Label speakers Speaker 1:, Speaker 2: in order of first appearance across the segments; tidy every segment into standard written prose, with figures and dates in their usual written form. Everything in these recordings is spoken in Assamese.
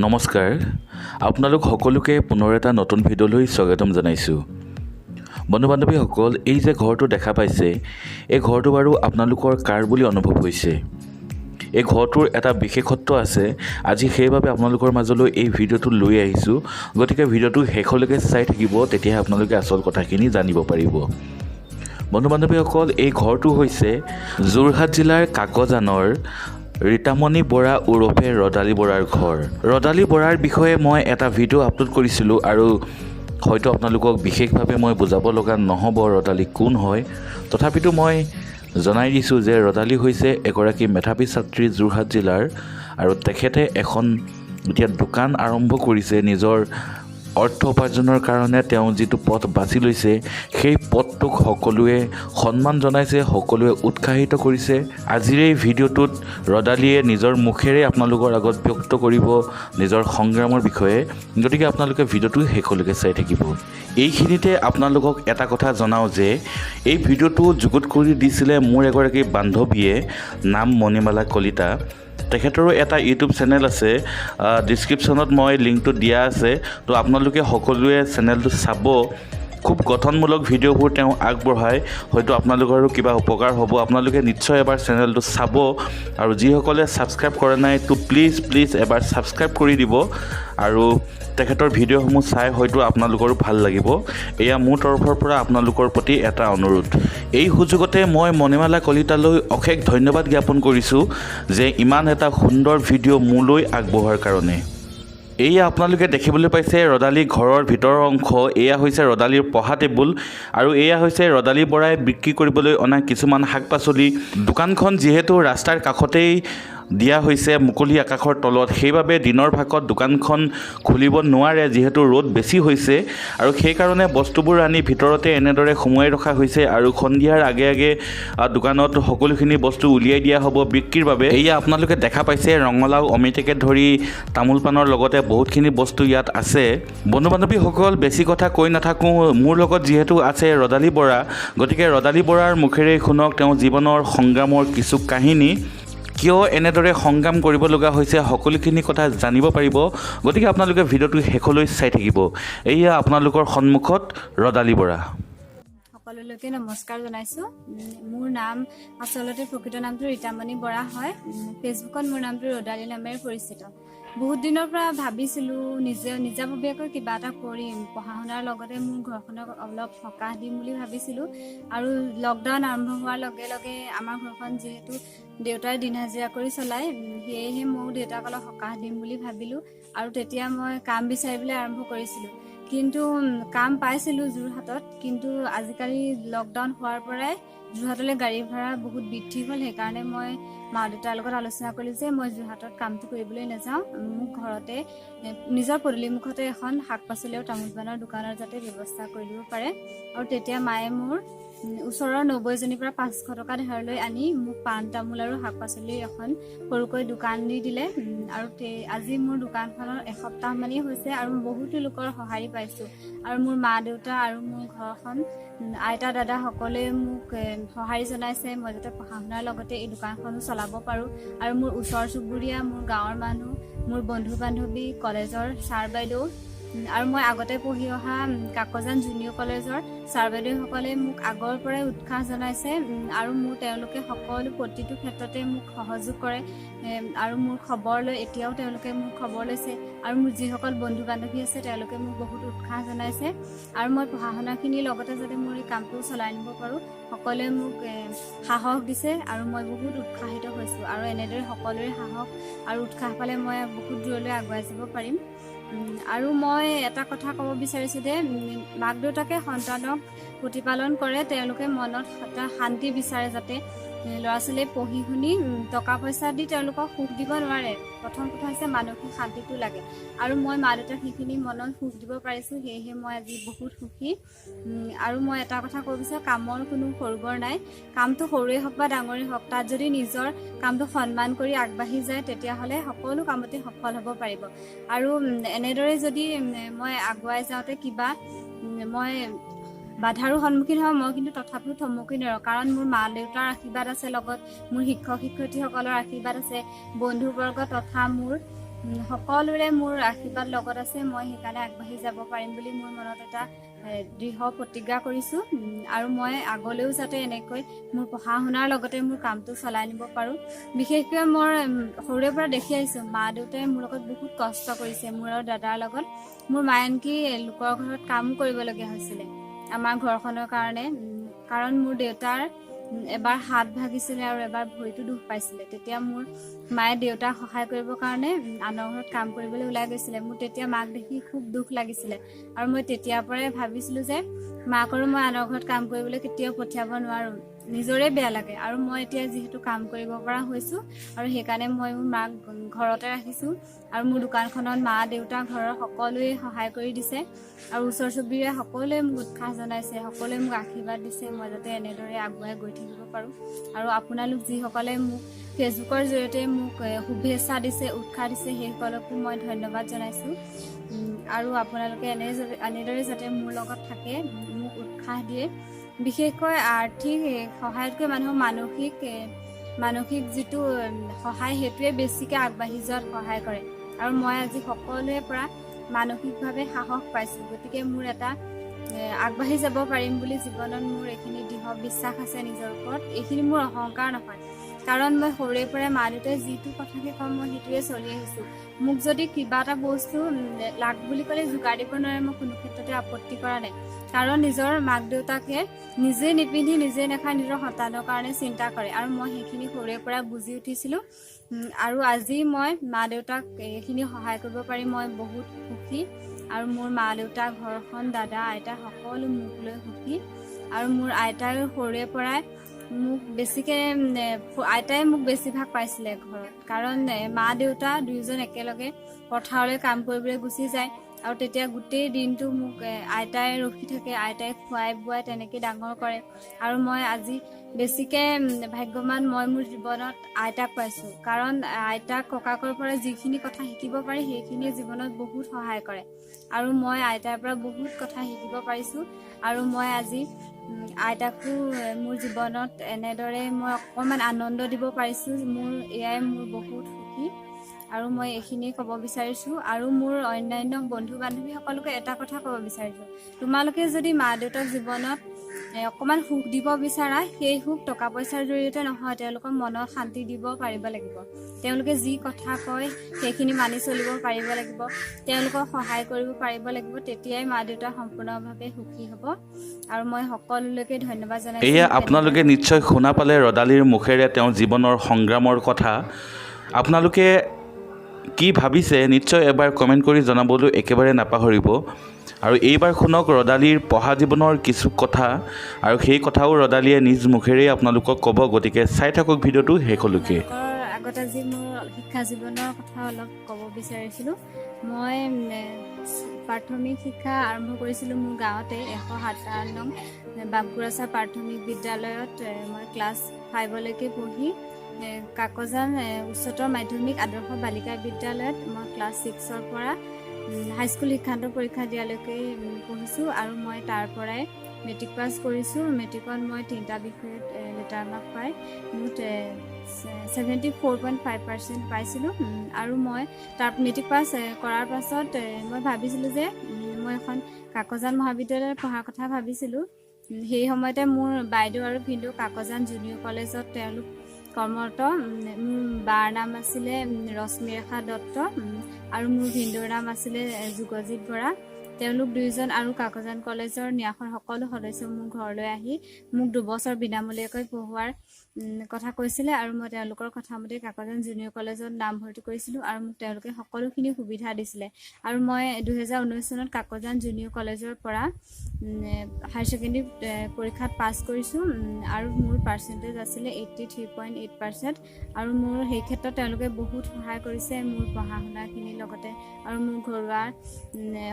Speaker 1: নমস্কাৰ, আপোনালোক সকলোকে পুনৰ এটা নতুন ভিডিঅ'লৈ স্বাগতম জনাইছোঁ। বন্ধু বান্ধৱীসকল, এই যে ঘৰটো দেখা পাইছে, এই ঘৰটো বাৰু আপোনালোকৰ কাৰ বুলি অনুভৱ হৈছে? এই ঘৰটোৰ এটা বিশেষত্ব আছে। আজি সেইবাবে আপোনালোকৰ মাজলৈ এই ভিডিঅ'টো লৈ আহিছোঁ। গতিকে ভিডিঅ'টো শেষলৈকে চাই থাকিব, তেতিয়াহে আপোনালোকে আচল কথাখিনি জানিব পাৰিব। বন্ধু বান্ধৱীসকল, এই ঘৰটো হৈছে যোৰহাট জিলাৰ কাকজানৰ ৰীতামণি বৰা ওৰফে ৰদালী বৰাৰ ঘৰ। ৰদালী বৰাৰ বিষয়ে মই এটা ভিডিঅ' আপলোড কৰিছিলোঁ আৰু হয়তো আপোনালোকক বিশেষভাৱে মই বুজাব লগা নহ'ব ৰদালী কোন হয়। তথাপিতো মই জনাই দিছোঁ যে ৰদালী হৈছে এগৰাকী মেধাৱী ছাত্ৰী যোৰহাট জিলাৰ আৰু তেখেতে এখন এতিয়া দোকান আৰম্ভ কৰিছে। নিজৰ অৰ্থ উপাৰ্জনৰ কাৰণে তেওঁ যিটো পথ বাছি লৈছে, সেই পথটোক সকলোৱে সন্মান জনাইছে, সকলোৱে উৎসাহিত কৰিছে। আজিৰ এই ভিডিঅ'টোত ৰদালীয়ে নিজৰ মুখেৰে আপোনালোকৰ আগত ব্যক্ত কৰিব নিজৰ সংগ্ৰামৰ বিষয়ে। গতিকে আপোনালোকে ভিডিঅ'টো শেষলৈকে চাই থাকিব। এইখিনিতে আপোনালোকক এটা কথা জনাওঁ যে এই ভিডিঅ'টো যুগুত কৰি দিছিলে মোৰ এগৰাকী বান্ধৱীয়ে, নাম মণিমালা কলিতা। তেখেতৰো এটা ইউটিউব চেনেল আছে। ডিছক্ৰিপশ্যনত মই লিংকটো দিয়া আছে। তো আপোনালোকে সকলোৱে চেনেলটো চাব। খুব গঠনমূলক ভিডিঅ'বোৰ তেওঁ আগবঢ়ায়। হয়তো আপোনালোকৰো কিবা উপকাৰ হ'ব। আপোনালোকে নিশ্চয় এবাৰ চেনেলটো চাব আৰু যিসকলে ছাবস্ক্ৰাইব কৰা নাই, তো প্লিজ প্লিজ এবাৰ ছাবস্ক্ৰাইব কৰি দিব আৰু তেখেতৰ ভিডিঅ'সমূহ চাই হয়তো আপোনালোকৰো ভাল লাগিব। এয়া মোৰ তৰফৰ পৰা আপোনালোকৰ প্ৰতি এটা অনুৰোধ। এই সুযোগতে মই মণিমালা কলিতালৈ অশেষ ধন্যবাদ জ্ঞাপন কৰিছোঁ যে ইমান এটা সুন্দৰ ভিডিঅ' মোলৈ আগবঢ়োৱাৰ কাৰণে। এয়া আপোনালোকে দেখিবলৈ পাইছে ৰদালী ঘৰৰ ভিতৰৰ অংশ। এয়া হৈছে ৰদালীৰ পঢ়া টেবুল আৰু এয়া হৈছে ৰদালী বৰাই বিক্ৰী কৰিবলৈ অনা কিছুমান শাক পাচলি। দোকানখন যিহেতু ৰাস্তাৰ কাষতেই দিয়া হৈছে, মুকলি আকাশৰ তলত, সেইবাবে দিনৰ ভাগত দোকানখন খুলিব নোৱাৰে, যিহেতু ৰ'দ বেছি হৈছে আৰু সেইকাৰণে বস্তুবোৰ আনি ভিতৰতে এনেদৰে সুমুৱাই ৰখা হৈছে আৰু সন্ধিয়াৰ আগে আগে দোকানত সকলোখিনি বস্তু উলিয়াই দিয়া হ'ব বিক্ৰীৰ বাবে। এয়া আপোনালোকে দেখা পাইছে ৰঙালাও, অমিতাকে ধৰি তামোল পাণৰ লগতে বহুতখিনি বস্তু ইয়াত আছে। বন্ধু বান্ধৱীসকল, বেছি কথা কৈ নাথাকোঁ। মোৰ লগত যিহেতু আছে ৰদালী বৰা, গতিকে ৰদালী বৰাৰ মুখেৰেই শুনক তেওঁ জীৱনৰ সংগ্ৰামৰ কিছু কাহিনী। কিয় এনেদৰে সংগ্ৰাম কৰিব লগা হৈছে, সকলোখিনি কথা জানিব পাৰিব। গতিকে আপোনালোকে ভিডিঅ'টো শেষলৈ চাই থাকিব। এয়া আপোনালোকৰ সন্মুখত ৰদালী বৰা।
Speaker 2: সকলোলৈকে নমস্কাৰ জনাইছো। মোৰ নাম আচলতে প্ৰকৃত নামটো ৰীতামণি বৰা হয়। ফেচবুকত মোৰ নামটো ৰদালী নামেৰে পৰিচিত। বহুত দিনৰ পৰা ভাবিছিলো নিজে নিজাববীয়াকৈ কিবা এটা কৰিম, পঢ়া শুনাৰ লগতে মোৰ ঘৰখনক অলপ সকাহ দিম বুলি ভাবিছিলো। আৰু লকডাউন আৰম্ভ হোৱাৰ লগে লগে আমাৰ ঘৰখন যিহেতু দেউতাই দিন হাজিৰা কৰি চলায়, সেয়েহে ময়ো দেউতাক অলপ সকাহ দিম বুলি ভাবিলো আৰু তেতিয়া মই কাম বিচাৰিবলৈ আৰম্ভ কৰিছিলো। কিন্তু কাম পাইছিলো যোৰহাটত, কিন্তু আজিকালি লকডাউন হোৱাৰ পৰাই যোৰহাটলৈ গাড়ী ভাড়া বহুত বৃদ্ধি হ'ল। সেইকাৰণে মই মা দেউতাৰ লগত আলোচনা কৰিলো যে মই যোৰহাটত কামটো কৰিবলৈ নাযাওঁ, মোক ঘৰতে নিজৰ পদূলিমুখতে এখন শাক পাচলি আৰু তামোল পাণৰ দোকানৰ যাতে ব্যৱস্থা কৰি দিব পাৰে। আৰু তেতিয়া মায়ে মোৰ ওচৰৰ নবৌএজনীৰ পৰা 500 টকা ধাৰলৈ আনি মোক পাণ তামোল আৰু শাক পাচলিৰ এখন সৰুকৈ দোকান দি দিলে। আৰু আজি মোৰ দোকানখনৰ এসপ্তাহ মানেই হৈছে আৰু বহুতো লোকৰ সঁহাৰি পাইছোঁ। আৰু মোৰ মা দেউতা আৰু মোৰ ঘৰখন, আইতা দাদা সকলোৱে মোক সঁহাৰি জনাইছে, মই যাতে পঢ়া শুনাৰ লগতে এই দোকানখনো চলাব পাৰোঁ। আৰু মোৰ ওচৰ চুবুৰীয়া, মোৰ গাঁৱৰ মানুহ, মোৰ বন্ধু বান্ধৱী, কলেজৰ ছাৰ বাইদেউ আৰু মই আগতে পঢ়ি অহা কাকজান জুনিয়ৰ কলেজৰ ছাৰ বাইদেউসকলে মোক আগৰ পৰাই উৎসাহ জনাইছে আৰু মোৰ তেওঁলোকে সকলো প্ৰতিটো ক্ষেত্ৰতে মোক সহযোগ কৰে আৰু মোৰ খবৰ লৈ এতিয়াও তেওঁলোকে মোৰ খবৰ লৈছে। আৰু মোৰ যিসকল বন্ধু বান্ধৱী আছে, তেওঁলোকে মোক বহুত উৎসাহ জনাইছে আৰু মই পঢ়া শুনাখিনিৰ লগতে যাতে মোৰ এই কামটো চলাই নিব পাৰোঁ, সকলোৱে মোক সাহস দিছে আৰু মই বহুত উৎসাহিত হৈছোঁ। আৰু এনেদৰে সকলোৰে সাহস আৰু উৎসাহ পালে মই বহুত দূৰলৈ আগুৱাই যাব পাৰিম। আৰু মই এটা কথা ক'ব বিচাৰিছোঁ যে মাক দেউতাকে সন্তানক প্ৰতিপালন কৰে, তেওঁলোকে মনত এটা শান্তি বিচাৰে যাতে ল'ৰা ছোৱালীয়ে পঢ়ি শুনি টকা পইচা দি তেওঁলোকক সুখ দিব নোৱাৰে। প্ৰথম কথা হৈছে মানসিক শান্তিটো লাগে আৰু মই মা দেউতাক সেইখিনি মনত সুখ দিব পাৰিছোঁ, সেয়েহে মই আজি বহুত সুখী। আৰু মই এটা কথা ক'ব বিচাৰোঁ, কামৰ কোনো সৰু বৰ নাই। কামটো সৰুৱেই হওক বা ডাঙৰেই হওক, তাত যদি নিজৰ কামটো সন্মান কৰি আগবাঢ়ি যায়, তেতিয়াহ'লে সকলো কামতে সফল হ'ব পাৰিব। আৰু এনেদৰে যদি মই আগুৱাই যাওঁতে কিবা মই বাধাৰো সন্মুখীন হওঁ, মই কিন্তু তথাপিও থমকি নৰওঁ, কাৰণ মোৰ মা দেউতাৰ আশীৰ্বাদ আছে, লগত মোৰ শিক্ষক শিক্ষয়িত্ৰীসকলৰ আশীৰ্বাদ আছে, বন্ধুবৰ্গ তথা মোৰ সকলোৰে মোৰ আশীৰ্বাদ লগত আছে, মই সেইকাৰণে আগবাঢ়ি যাব পাৰিম বুলি মোৰ মনত এটা দৃঢ় প্ৰতিজ্ঞা কৰিছোঁ। আৰু মই আগলৈও যাতে এনেকৈ মোৰ পঢ়া শুনাৰ লগতে মোৰ কামটো চলাই নিব পাৰোঁ। বিশেষকৈ মই সৰুৰে পৰা দেখি আহিছোঁ, মা দেউতাই মোৰ লগত বহুত কষ্ট কৰিছে, মোৰ আৰু দাদাৰ লগত। মোৰ মায়ে আনকি লোকৰ ঘৰত কামো কৰিবলগীয়া হৈছিলে আমাৰ ঘৰখনৰ কাৰণে। কাৰণ মোৰ দেউতাৰ এবাৰ হাত ভাগিছিলে আৰু এবাৰ ভৰিটো দুখ পাইছিলে। তেতিয়া মোৰ মায়ে দেউতাক সহায় কৰিবৰ কাৰণে আনৰ ঘৰত কাম কৰিবলৈ ওলাই গৈছিলে। মোৰ তেতিয়া মাক দেখি খুব দুখ লাগিছিলে আৰু মই তেতিয়াৰ পৰাই ভাবিছিলোঁ যে মাকৰো মই আনৰ ঘৰত কাম কৰিবলৈ কেতিয়াও পঠিয়াব নোৱাৰোঁ, নিজৰে বেয়া লাগে। আৰু মই এতিয়া যিহেতু কাম কৰিব পৰা হৈছোঁ আৰু সেইকাৰণে মই মোৰ মাক ঘৰতে ৰাখিছোঁ আৰু মোৰ দোকানখনত মা দেউতা ঘৰৰ সকলোৱে সহায় কৰি দিছে আৰু ওচৰ চুবুৰীয়া সকলোৱে মোক উৎসাহ জনাইছে, সকলোৱে মোক আশীৰ্বাদ দিছে মই যাতে এনেদৰে আগুৱাই গৈ থাকিব পাৰোঁ। আৰু আপোনালোক যিসকলে মোক ফেচবুকৰ জৰিয়তে মোক শুভেচ্ছা দিছে, উৎসাহ দিছে, সেইসকলকো মই ধন্যবাদ জনাইছোঁ। আৰু আপোনালোকে এনেদৰে যাতে মোৰ লগত থাকে, মোক উৎসাহ দিয়ে। বিশেষকৈ আৰ্থিক সহায়তকৈ মানুহৰ মানসিক যিটো সহায়, সেইটোৱে বেছিকৈ আগবাঢ়ি যোৱাত সহায় কৰে। আৰু মই আজি সকলোৰে পৰা মানসিকভাৱে সাহস পাইছোঁ। গতিকে মোৰ এটা আগবাঢ়ি যাব পাৰিম বুলি জীৱনত মোৰ এইখিনি দৃঢ় বিশ্বাস আছে নিজৰ ওপৰত। এইখিনি মোৰ অহংকাৰ নহয়, কাৰণ মই সৰুৰে পৰাই মা দেউতাই যিটো কথাকে কওঁ মই সেইটোৱে চলি আহিছোঁ। মোক যদি কিবা এটা বস্তু লাগ বুলি ক'লে যোগাৰ দিব নোৱাৰে, মই কোনো ক্ষেত্ৰতে আপত্তি কৰা নাই। কাৰণ নিজৰ মাক দেউতাকে নিজে নিপিন্ধি নিজে নাখাই নিজৰ সন্তানৰ কাৰণে চিন্তা কৰে আৰু মই সেইখিনি সৰুৰে পৰা বুজি উঠিছিলোঁ। আৰু আজি মই মা দেউতাক এইখিনি সহায় কৰিব পাৰি মই বহুত সুখী। আৰু মোৰ মা দেউতা, ঘৰখন, দাদা, আইতা সকলো মোক লৈ সুখী। আৰু মোৰ আইতায়ো সৰুৰে পৰাই মোক বেছিকৈ, আইতাই মোক বেছিভাগ পাইছিলে ঘৰত, কাৰণ মা দেউতা দুয়োজন একেলগে পথাৰলৈ কাম কৰিবলৈ গুচি যায় আৰু তেতিয়া গোটেই দিনটো মোক আইতাই ৰখি থাকে, আইতাই খুৱাই বোৱাই তেনেকৈ ডাঙৰ কৰে। আৰু মই আজি বেছিকৈ ভাগ্যৱান, মই মোৰ জীৱনত আইতাক পাইছোঁ, কাৰণ আইতাক ককাকৰ পৰা যিখিনি কথা শিকিব পাৰি সেইখিনিয়ে জীৱনত বহুত সহায় কৰে। আৰু মই আইতাৰ পৰা বহুত কথা শিকিব পাৰিছোঁ আৰু মই আজি আইতাকো মোৰ জীৱনত এনেদৰে মই অকণমান আনন্দ দিব পাৰিছোঁ, মোৰ এয়াই মোৰ বহুত সুখী। আৰু মই এইখিনিয়ে ক'ব বিচাৰিছোঁ। আৰু মোৰ অন্যান্য বন্ধু বান্ধৱীসকলকে এটা কথা ক'ব বিচাৰিছোঁ, তোমালোকে যদি মা দেউতাক জীৱনত অকণমান সুখ দিব বিচাৰা, সেই সুখ টকা পইচাৰ জৰিয়তে নহয়, তেওঁলোকৰ মনত শান্তি দিব পাৰিব লাগিব। তেওঁলোকে যি কথা কয় সেইখিনি মানি চলিব পাৰিব লাগিব, তেওঁলোকক সহায় কৰিব পাৰিব লাগিব, তেতিয়াই মা দেউতা সম্পূৰ্ণভাৱে সুখী হ'ব। আৰু মই সকলোলৈকে ধন্যবাদ জনাইছোঁ।
Speaker 1: এয়া আপোনালোকে নিশ্চয় শুনা পালে ৰদালিৰ মুখেৰে তেওঁৰ জীৱনৰ সংগ্ৰামৰ কথা। আপোনালোকে কি ভাবিছে নিশ্চয় এবাৰ কমেণ্ট কৰি জনাবলৈ একেবাৰে নাপাহৰিব। আৰু এইবাৰ শুনক ৰদালিৰ পঢ়া জীৱনৰ কিছু কথা, আৰু সেই কথাও ৰদালিয়ে নিজ মুখেৰেই আপোনালোকক ক'ব। গতিকে চাই থাকক ভিডিঅ'টো শেষলৈকে।
Speaker 2: আপোনালোকৰ আগত আজি মোৰ শিক্ষা জীৱনৰ কথা অলপ ক'ব বিচাৰিছিলোঁ। মই প্ৰাথমিক শিক্ষা আৰম্ভ কৰিছিলোঁ মোৰ গাঁৱতে 157 নং বাঁকুৰাচা প্ৰাথমিক বিদ্যালয়ত। মই ক্লাছ 5লৈকে পঢ়ি কাকজান উচ্চতৰ মাধ্যমিক আদৰ্শ বালিকা বিদ্যালয়ত মই ক্লাছ 6ৰ পৰা হাইস্কুল শিক্ষান্ত পৰীক্ষা দিয়ালৈকে পঢ়িছোঁ। আৰু মই তাৰ পৰাই মেট্ৰিক পাছ কৰিছোঁ। মেট্ৰিকত মই 3টা বিষয়ত লেটাৰ মাৰ্ক পাই মুঠ 74.5% পাইছিলোঁ। আৰু মই তাৰ মেট্ৰিক পাছ কৰাৰ পাছত মই ভাবিছিলোঁ যে মই এখন কাকজান মহাবিদ্যালয়ত পঢ়াৰ কথা ভাবিছিলোঁ। সেই সময়তে মোৰ বাইদেউ আৰু ভিনদেউ কাকজান জুনিয়ৰ কলেজত তেওঁলোক কৰ্মৰত। মোৰ বাৰ নাম আছিলে ৰশ্মিৰেখা দত্ত আৰু মোৰ ভিনদেউৰ নাম আছিলে যুগজিত বৰা। তেওঁলোক দুয়োজন আৰু কাকজান কলেজৰ ন্যাসৰ সকলো সদস্য মোৰ ঘৰলৈ আহি মোক 2 বছৰ বিনামূলীয়াকৈ পঢ়োৱাৰ কথা কৈছিলে আৰু মই তেওঁলোকৰ কথা মতে কাকজান জুনিয়ৰ কলেজত নামভৰ্তি কৰিছিলোঁ আৰু মোক তেওঁলোকে সকলোখিনি সুবিধা দিছিলে। আৰু মই 2019 চনত কাকজান জুনিয়ৰ কলেজৰ পৰা হায়াৰ ছেকেণ্ডেৰী পৰীক্ষাত পাছ কৰিছোঁ আৰু মোৰ পাৰ্চেণ্টেজ আছিলে 83.8%। আৰু মোৰ সেই ক্ষেত্ৰত তেওঁলোকে বহুত সহায় কৰিছে মোৰ পঢ়া শুনাখিনিৰ লগতে আৰু মোৰ ঘৰুৱা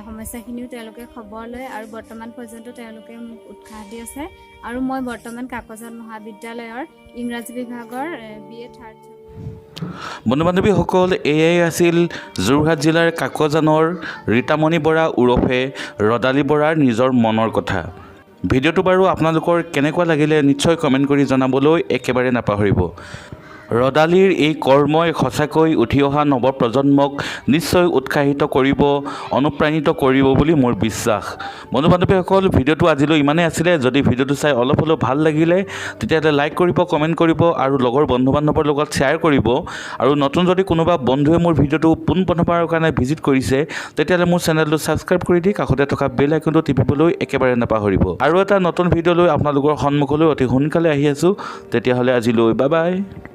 Speaker 2: সমস্যাখিনিও তেওঁলোকে খবৰ লয় আৰু বৰ্তমান পৰ্যন্ত তেওঁলোকে মোক উৎসাহ দি আছে। আৰু মই বৰ্তমান কাকজান মহাবিদ্যালয়ৰ ইংৰাজী বিভাগৰ বি এ থাৰ্ড।
Speaker 1: বন্ধু বান্ধৱীসকল, এয়াই আছিল যোৰহাট জিলাৰ কাকজানৰ ৰীতামণি বৰা ওৰফে ৰদালি বৰাৰ নিজৰ মনৰ কথা। ভিডিঅ'টো বাৰু আপোনালোকৰ কেনেকুৱা লাগিলে নিশ্চয় কমেণ্ট কৰি জনাবলৈ একেবাৰে নাপাহৰিব। ৰদালিৰ এই কৰ্মই সঁচাকৈ উঠি অহা নৱপ্ৰজন্মক নিশ্চয় উৎসাহিত কৰিব, অনুপ্ৰাণিত কৰিব বুলি মোৰ বিশ্বাস। বন্ধু বান্ধৱীসকল, ভিডিঅ'টো আজিলৈ ইমানেই আছিলে। যদি ভিডিঅ'টো চাই অলপ হ'লেও ভাল লাগিলে, তেতিয়াহ'লে লাইক কৰিব, কমেণ্ট কৰিব আৰু লগৰ বন্ধু বান্ধৱৰ লগত শ্বেয়াৰ কৰিব। আৰু নতুন যদি কোনোবা বন্ধুৱে মোৰ ভিডিঅ'টো পোনপ্ৰথমবাৰৰ কাৰণে ভিজিট কৰিছে, তেতিয়াহ'লে মোৰ চেনেলটো ছাবস্ক্ৰাইব কৰি দি কাষতে থকা বেল আইকনটো টিপিবলৈ একেবাৰে নাপাহৰিব। আৰু এটা নতুন ভিডিঅ' লৈ আপোনালোকৰ সন্মুখলৈ অতি সোনকালে আহি আছোঁ। তেতিয়াহ'লে আজিলৈ বাই বাই।